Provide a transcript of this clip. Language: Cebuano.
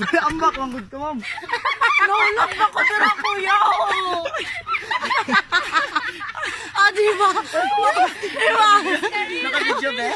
Ambak, manggod ka, ma'am. Nahulog ba ko dira, kuya? Ah, di ba? Di ba? Naka-video ba?